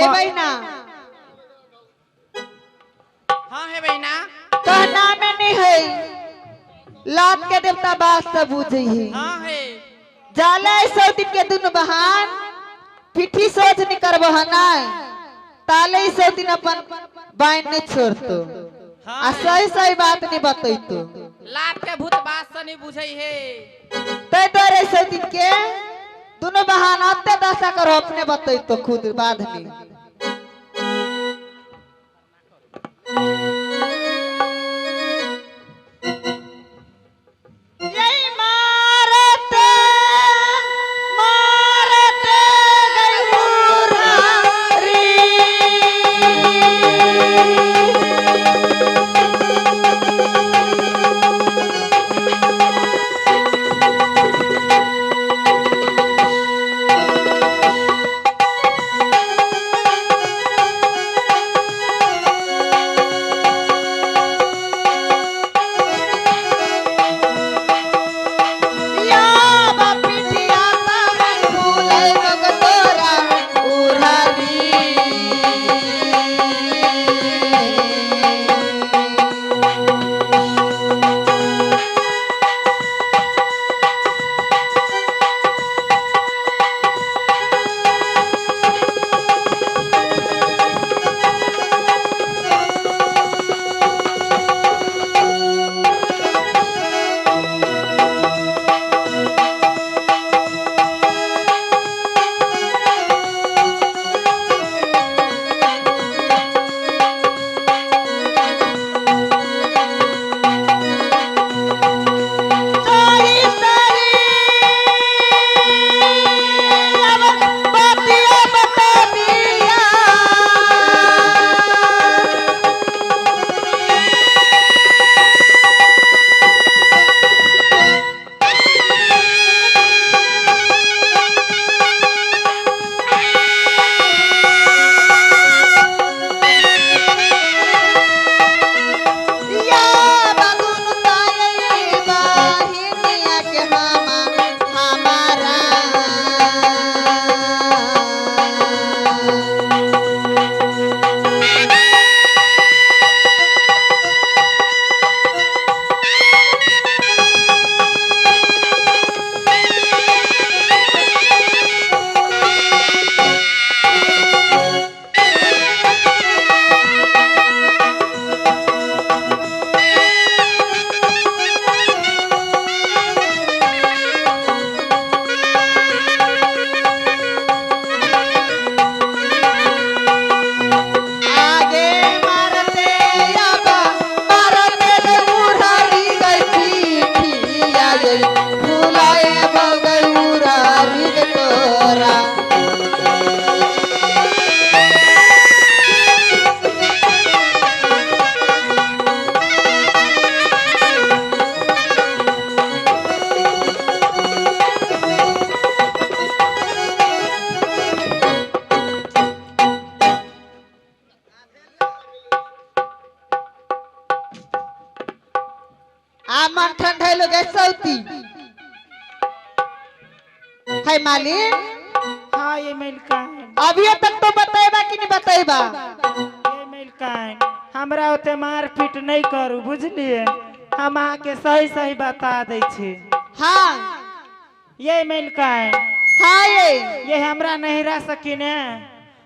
हे बहिना। हाँ हे बहिना। कहना में नहीं है, लात के देवता बात सब बुझे है। हाँ हे। जाला सौ दिन के दुनु बहान पिठी सोच नहीं करबो हनाय, ताले सौ दिन अपन बाइन नहीं छोड़तो। हाँ आ सही सही बात नहीं बतैतो। लात के भूत बात से नहीं बुझे हे। तै दुआरे सौ दिन के दुनु बहान आते दशा करो अपने बतैतो खुद बाद में। यही मारते मारते गई मुरारी। या बापिटिया तामन फूले मग तोरा उरारी। सही सही अब बतिया बता दिया। या बदुन ताये बाहिनिया के हमा हमारा। आगे मारते अब मारते ले मुरारी गई पीठिया गई फुलाए बगई मुरारी गे तोरा। आ मन ठंडा लोग सौती है मालिक। हाँ ये मेलकाइन। अभी तक तो बताएबा कि नहीं बताएबा? ये मेलकाइन हमरा ओते मार पीट नहीं करू बुझलिए, हम अहाँके सही सही बता दै छी। हाँ ये मेलकाइन। हाँ ये हमरा नहिरा सकिने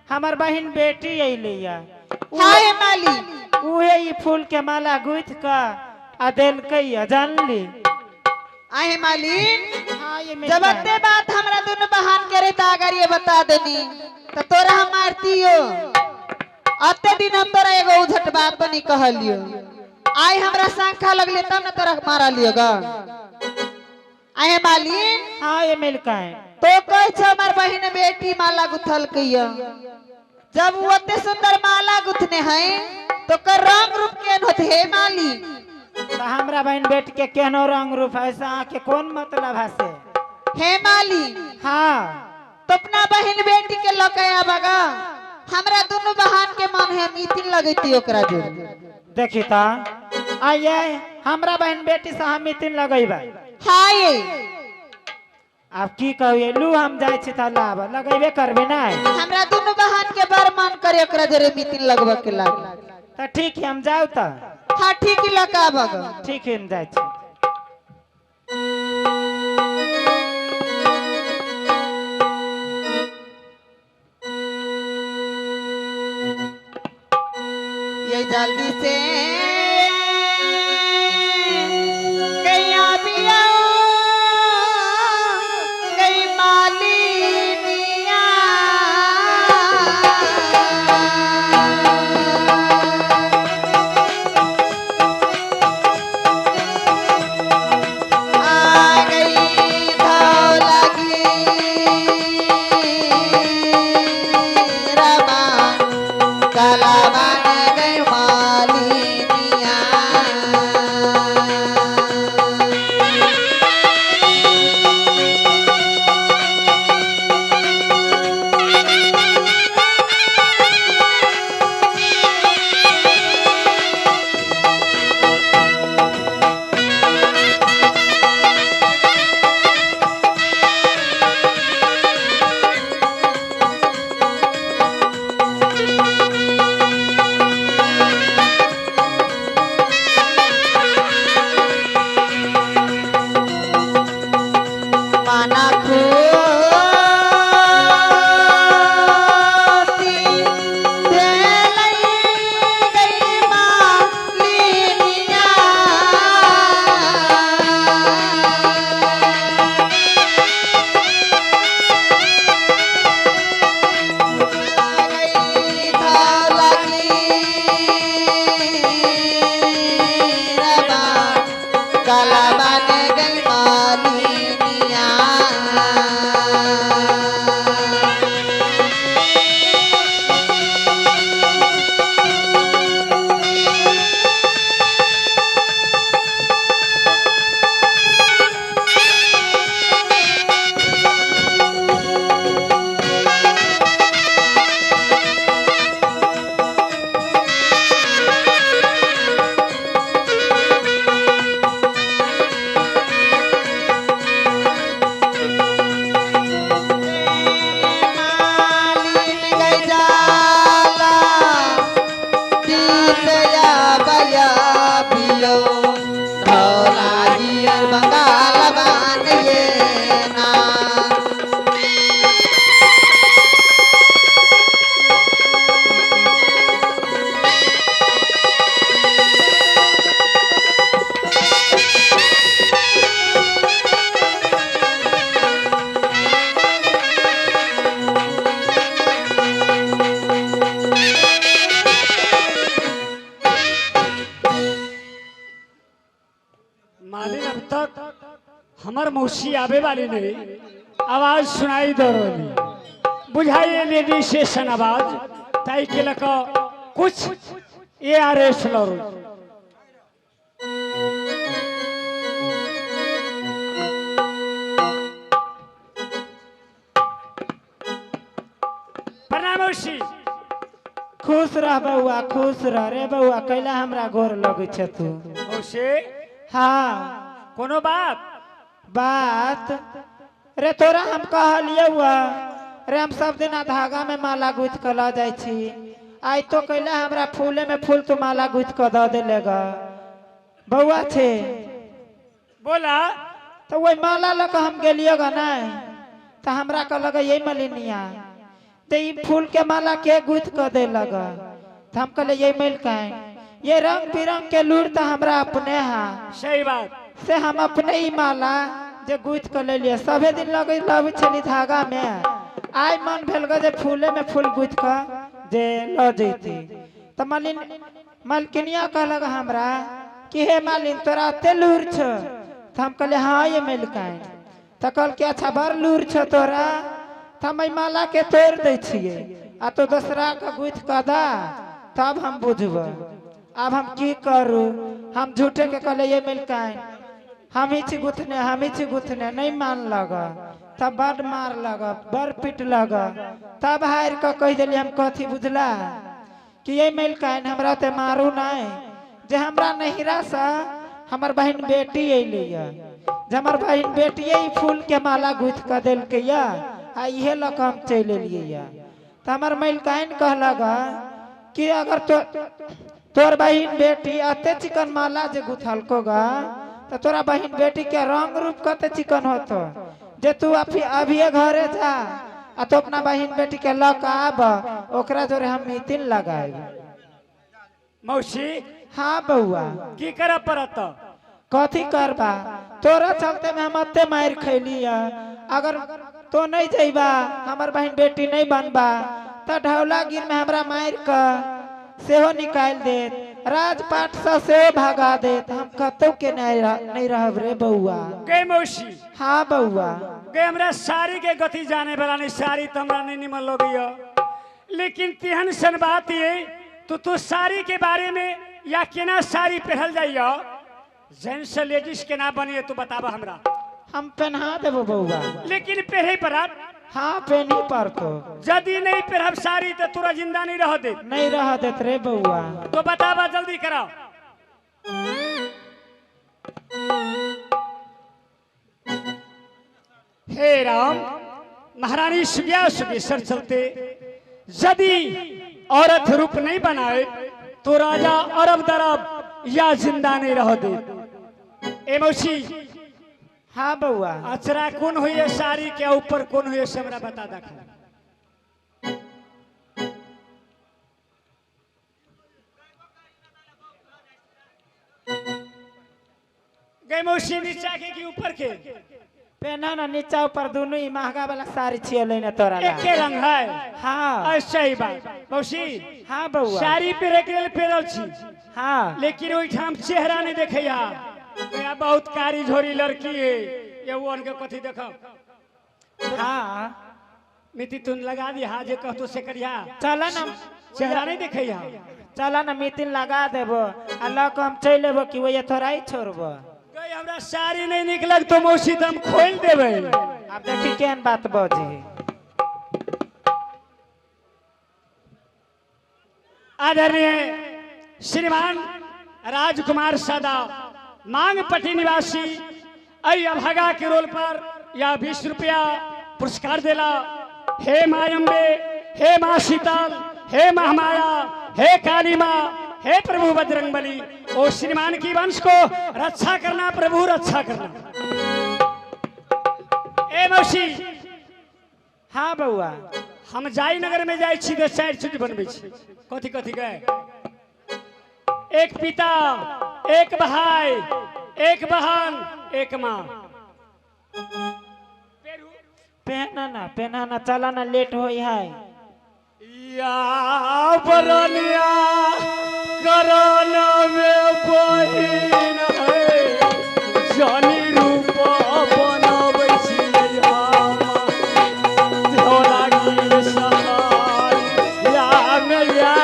हमर बहिन बेटी अइलै या। हाँ ये मालिक। उहे ई फूल के माला गुथ क आ देलकै या, जानली? आहे मालिक। हाँ ये जब मेलकाइन। अते बात हमरा दोनों बहान करे त अगर ये बता देनी तो तोरा हम मारतियो। अते दिन हम तोरा एगो उझट बात नहीं कहलियो, आइ हमरा शंखा लगले तब न तोरा मारलियो ग। आहे मालिक। हाँ ये मेलकाइन। तो कह छ हमर बहिन बेटी माला गुथल कहिया, जब वो अते सुंदर माला गुथने है तो कर रंग रूप केहन होत हे मालिक? तो हमरा बहन बेटी के केहनो रंग रूप ऐसा आके कौन मतलब है से? हे मालिक। हाँ तो अपना बहन बेटी के लके आबगा, हमरा दोनों बहान के मन है मीटिंग लगैती ओकरा जोड़। देखी ता आइए हमरा बहन बेटी से हम मीटिंग लगैबा। हाँ ये आप की कहिए लू हम जाय छी त लाब लगैबे करबे ना। हमरा दोनों बहान के बड़ मन हमरे ओकरा जरे मीटिंग लगबऽ के लागे। त ठीक है हम जाउ त। हाँ ठीक है लगा बग। ठीक है हम जाइ छी। ये जल्दी से गैया बिया गई मालिनिया आ गई धौला की रमा काला बन गई मालिनिया। माना खुशी भेलै गई मालिनिया। आ गई धौला की रमा काला बन गई मालिनिया। मालिन गई जाला दीदया बया पियो धौला गिर बंगाल बान ये ना। मालिन अब तक हमार मौसी आवे वाली नहीं, आवाज सुनाई दे रही बुझाइए लेडी स्टेशन आवाज ताई के लक कुछ ए आर एस लरू। प्रणाम मौसी। खुश रह बउआ, खुश रह रे बउआ, कैला हमरा गोर लगै छै तू। मौसी हाँ कोनो बात? बात रे तोरा हम कहलियौ रे हम सब दिन धागा में माला गुथ के ल जाइ छी, आइ तो कैला हमरा फूले में फूल तू माला गुथ के दऽ देले ग बउआ छे। बोला तो वही माला लऽ के हम गेलियो ग नहीं तो हमरा कहलक ये मलिनिया तो ई फूल के माला के गुथ के देलक। तो हम कहले ये मलिकाइन ये रंग बिरंग के लूर तो हमरा अपने हा। सही बात। से हम अपने ही माला जे गुथ के ले लिये सभे दिन लगे लबै छली धागा में, आइ मन भेल ग जे फूले में फूल गुथ के जे ल जैती। तो मालिन मालकिनिया कहलक हमरा कि हे मालिन तोरा एते लूर छौ। तो हम कहले हाँ ये मलिकाइन। तो कहलकै अच्छा बड़ लूर छौ तोरा, तो हम एहि माला के तोड़ि दै छियै आ तो दोसरा के गुथ के दा तब हम बुझबै। अब हम की करू, हम झूठे के कहले ये मलिकाइन हम ही छी गुथने, हम ही छी गुथने, नहीं मान लग तब बड़ मार लग बड़ पीट लग। तब हारि के कहि देलियै हम कथी बुझला कि ये मलिकाइन हमरा ते मारू नहीं, जे हमरा नहिरा से हमर बहिन बेटी अयलै जे हमर बहिन बेटिए ई फूल के माला गुथ के देलकै आ इहे लऽ के हम चलि एलियै। तो हमार मलिकाइन कहलक कि अगर तो तोर बहिन बेटी अते चिकन माला जे गुथलको गा तो तोरा बहिन बेटी के रंग रूप कते चिकन होतो जे तू अभी अभिये घरे जा आ तो अपना बहिन बेटी के लक आब ओकरा जोरे हम मीटिंग लगाएब। मौसी हाँ बउआ। की करऽ पड़त? कथी करबा, तोरा चलते में हम अते मार खैली। अगर तो नहीं जइबा हमर बहिन बेटी नहीं बनबा तो ढौलागिर में हमरा मार के सेहो निकाल देत, राजपाट से सेहो भगा देत, हम कतौ के नहीं रहब रे बउआ। गे मौसी। हाँ बउआ। गे हमरा साड़ी के गति जाने वाला नहीं, साड़ी तो हमरा नहीं निमन लगैया, लेकिन तिहन सन बात ये तो तू साड़ी के बारे में या केना साड़ी पहनल जाइया जेंट्स लेडीज केना बनिए तू बताबा हमरा। हम पहना देबो बउआ। लेकिन पहरे पड़त? हाँ पहनी पड़तो। यदि नहीं पहनब साड़ी तो तोरा जिंदा नहीं रह दे। नहीं रह देत रे बउआ। तो बताबा जल्दी कराओ। हे राम, महारानी सुगिया सुगेश्वर चलते यदि औरत रूप नहीं बनाए तो राजा अरब दरब या जिंदा नहीं रह दे। ए मौसी। हाँ बउआ। अचरा कौन हुई साड़ी के ऊपर कौन हुई से हमरा बता दे। गए मौसी नीचा के कि ऊपर के? पहना ना नीचा ऊपर दोनों ही महंगा वाला साड़ी छिए लेने तोरा ला। एके रंग है। हाँ। ऐसा ही बात मौसी। हाँ बउआ। साड़ी पहरे के लिए पहरल छी। हाँ। लेकिन ओहिठाम चेहरा नहीं देखैया, बहुत कारी झोरी लड़की है ये वो उनके कथी देखो। हाँ मिति तुन लगा दी हाँ जे कहतो से करिया। चला ना चेहरा नहीं देखैया। चला ना मितिन लगा देबो आ लक हम चल लेबो कि वो ये थोड़ा ही छोड़बो। गई हमरा साड़ी नहीं निकलक तो मौसी तो हम खोल देबे। अब देखी केहन बात बजी। आदरणीय श्रीमान राजकुमार सदा मांगपट्टी निवासी अई अभागा के रोल पर या 20 रुपया पुरस्कार देला। हे माँ अम्बे, हे माँ शीतल, हे महामाया, हे काली माँ, हे प्रभु बजरंगबली, ओ श्रीमान की वंश को रक्षा करना प्रभु, रक्षा करना। ए मौसी। हाँ बउआ। हम जाई नगर में जाई छी तो चारि चीज बनबै छी। कथी कथी गए? एक पिता, एक भाई, एक बहन, एक माँ। पहना ना पहना ना, चला ना लेट होई है। या बरनिया कराना में बहिन है जानी रूप बनाबै छी ढोला सहार या मैया।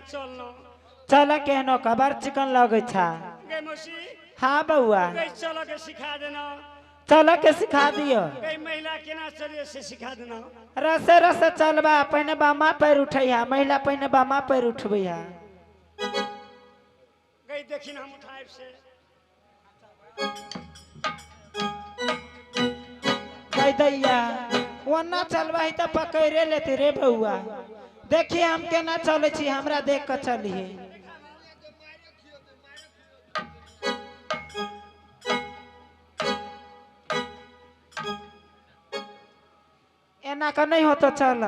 चल न। चल केहनो कबर चिकन लगै छा। गई मौसी। हाँ बउआ। गई चल के सिखा देना। चल के सिखा दियो। गई महिला केना चलिए से सिखा देना। रसे रसे चलबा, पहिने बामा पैर उठै है, महिला पहिने बामा पैर उठबै है। गई देखिन हम उठाएब से। गई दैया ओना चलबा है त पकड़े लेते रे बउआ। देखिए हम केना चलै छी, हमरा देख के चलिए। एना का नहीं होतो चल।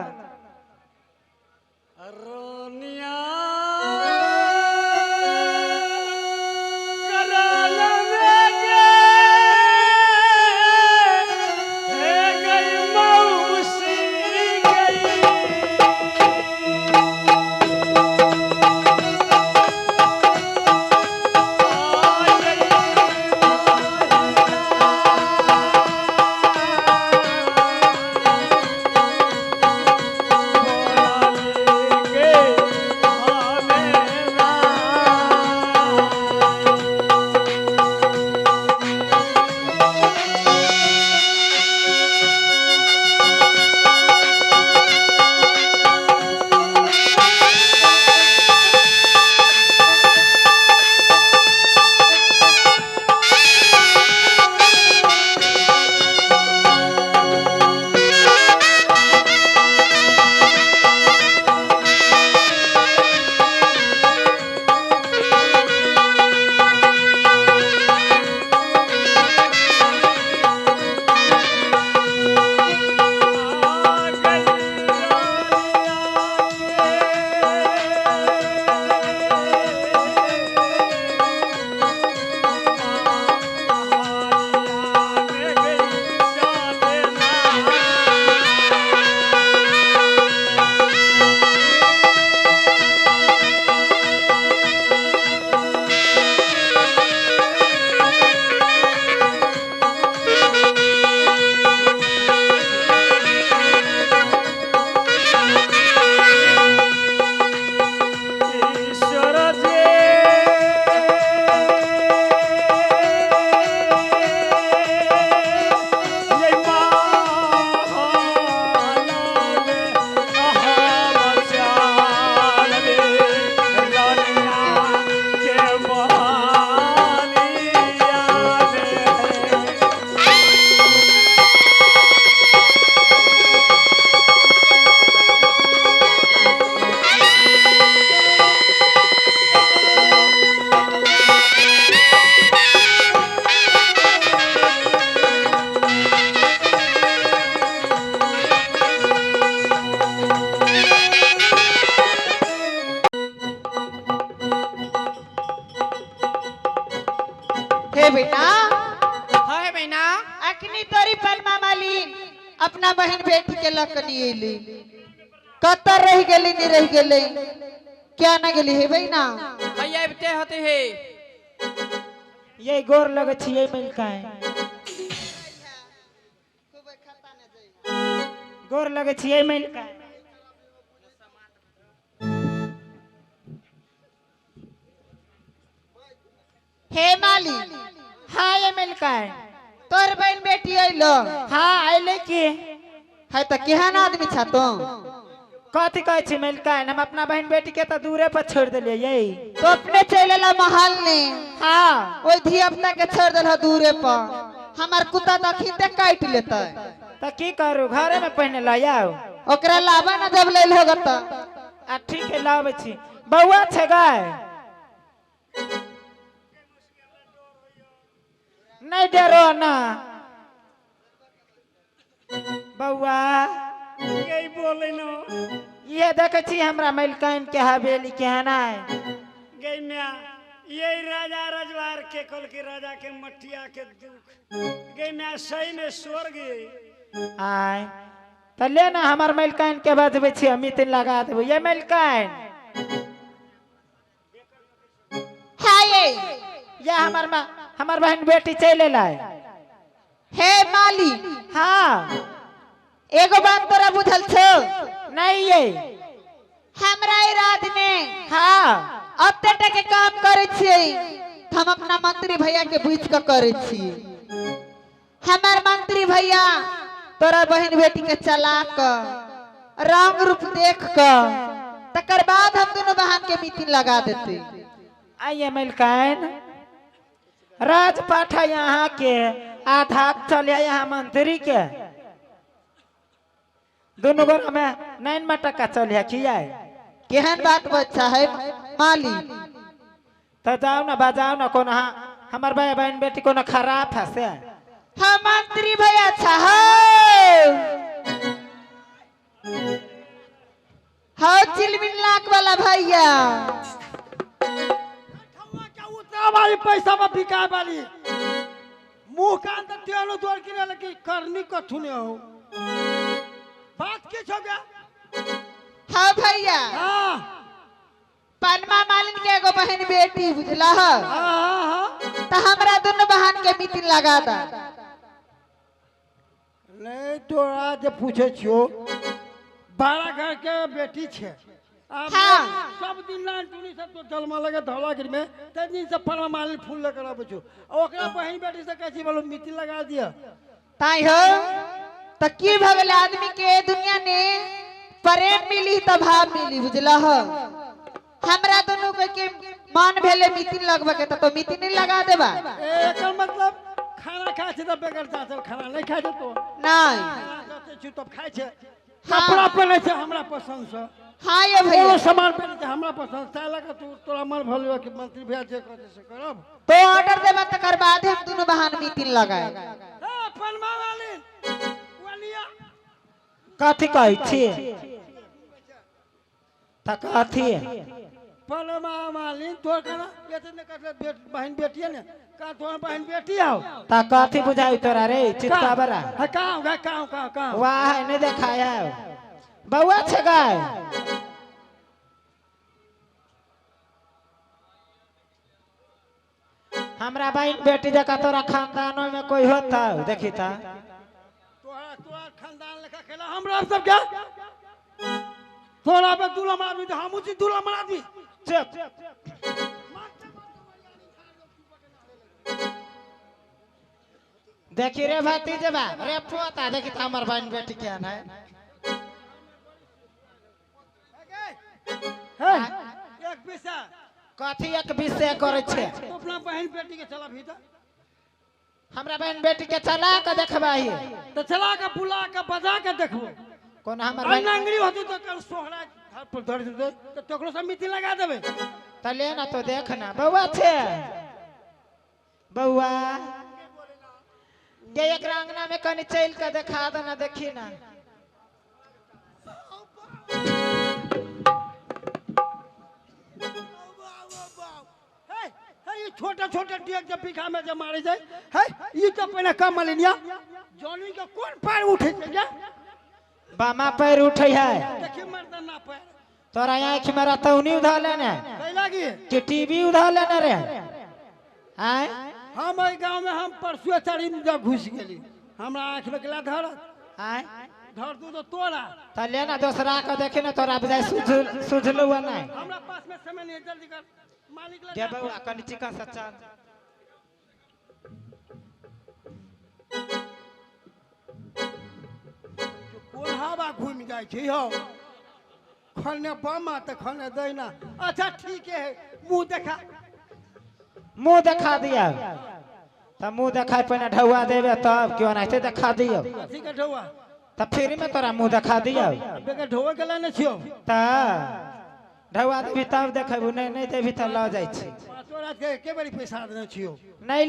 रोनिया हे बेटा। हाँ हे बहिना। अखनी तोरी परमा मालिन अपना बहन बेटी के लकनी एली, कत रह गेली नहीं रह गेली, क्या ना गेली हे बहिना। भैया अबते होते हे। ये गोर लगे छियै मिलकाय, गोर लगे छियै मिलकाय। हे माली। हाँ ये मिलकाय। तोर बहन बेटी अइलो। हाँ अइले की है त केहन आदमी छा तो। कथी कहै छी मिलकाय, हम अपना बहन बेटी के त दूरे पर छोड़ देलियै। यही तो अपने चल एला महल ने। हाँ ओइ धिया पुता के छोड़ देल दूरे पर, हमार कुत्ता त अखिते काट लेतै। त की करू, घरे में पहिने ल आउ। ओकरा लाबा ना जब लेल होगा त। आ ठीक है लाबै छी। बउआ छै गाय? नहीं डरो ना बउआ। गई बोले न। ये देखे छी हमरा मलिकाइन के हवेली केहन है। गई म्या ये राजा रजवार के कल के राजा के मटिया के दुख। गई म्या सही में स्वर्ग। आय त ले ना हमार मलिकाइन के बजबै छी, अमित लगा देबै। ये मलिकाइन। हाँ ये या हमार माँ हमार बहन बेटी चल एलै। हे माली। हाँ एगो बात तोरा बुझल छौ? नहीं ये। हमरा राज में हाँ अते के काम करे छियै हम अपना मंत्री भैया के बुझ के करे छियै। हमार मंत्री भैया तोरा बहन बेटी के चला क रंग रूप देख क तकर बाद हम दोनों बहन के मीटिंग लगा देते। आइए मलकाइन राजपाठ है यहाँ के आधा चलिया यहाँ मंत्री के दोनों गोर में नैन मटका चलिया किया है। केहन बात बच्चा है मालिक। तो जाओ ना बजाओ ना कोनो हमार भाई बहन बेटी कोनो खराब है से। हाँ मंत्री भैया अच्छा है हाँ चिलमिल लाख वाला भैया उतना वाली पैसा में बिका वाली मुंह कान तो तेलो तोड़ के लेकिन करनी कथु ने हो बात की हो गया। हाँ भैया हाँ पनमा मालिन के एगो बहन बेटी बुझला है हाँ तो हमरा दोनों बहन के मीटिंग लगा दा। नहीं तोरा जे पूछे छियो 12 घर के बेटी छे। हाँ। सब दिन लाइन टुनी सब तो जलमा लगे धौलागिर में तब दिन सब पनमा मालिन फूल लेकर आबै छो ओकरा बहन बेटी से कहै छी बोलो मीटिंग लगा दिया। ताई हो तो की भगल आदमी के दुनिया ने प्रेम मिली तो भाव मिली बुझला हो। हमरा दोनों के मन भेले मीटिंग लगबे के तो मीटिंग नहीं लगा देबा। एकर मतलब खाना खाय छै त बेगर जाचल खाना नहीं खाय छै तो नहीं खाना छै तब खाय छै। कपड़ा पहनै छै हमरा पसंद से। हां ये भैया कोनो सामान पहनै छै हमरा पसंद ताय लगा तू तोरा मन भलियो कि मंत्री भैया जे कहते से करब तो ऑर्डर देबा तकर बाद हम दोनों बहन मीटिंग लगाए। ए पनमा वाली वालिया कथि कहै छी त कथि पनमा मालिन तोर कना एतने कटले बहन बेटी है ने का तोर बहन बेटी आओ त कथि बुझाई तोरा रे चितकाबरा। हां का का का का का वाह है नहीं देखाया बउआ छे गाय हमरा बहन बेटी जका तोरा खानदानो में कोई होता देखी ता तोरा तोरा खानदान लेखा खेला हमरा सब के तोरा पे दूल्हा आदमी तो हमू छी दूल्हा आदमी। चुप देखी रे भतीजबा रे पोता देखी त हमर बहन बेटी केहन है। हे एक पैसा कथी एक विषय करे छे तो अपना बहन बेटी के चला भीतर हमरा बहन बेटी के चला के देखबाही तो चला के बुला के बजा के देखबो कोन हमर अंगरी होती तो कल सोहरा घर पर धर देते तो तकरो सब मिट्टी लगा देबे त ले ना तो देख ना बउआ छे बउआ के एकरा अंगना में कनी चल के देखा दे ना देखी ना। हे छोटा छोटा डेग जब बीघा में जब मारे जाए है ई तो पहले कम मलिनिया जॉनी के कोन पैर उठे छै जा बामा पैर उठे है देखी मर्दा ना पैर तोरा आँख में रतौनी उधा लेने कै लागी कि टीवी उधा लेने रे आय हम एहि गांव में हम परसुए चारी में जब घुस गेली हमरा आँख में गेला धर आय धर दू तो तोरा त ले ना दोसरा के देखी ना तोरा बुझाय सुझलु नहीं हमरा पास में समय नहीं जल्दी कर मालिक गे बउआ कनी चिकन से चल कोन हवा घूमि जाइ छै हौ खने बामा तऽ खने दैना। अच्छा ठीक है मुँह देखा मुँह देखा दिया त मुँह देखाय पहिने ढौआ देबे तब क्यों नहीं देखा दियो ठीक है ढौआ त फ्री में तोरा मुँह देखा दियो बेगर ढौआ के लाने छियो त ढौआ देबी तब देखेबू नहीं नहीं देबी त लऽ जाइ छी पाँचो रात के एके बेरी पैसा देने छियो नहीं।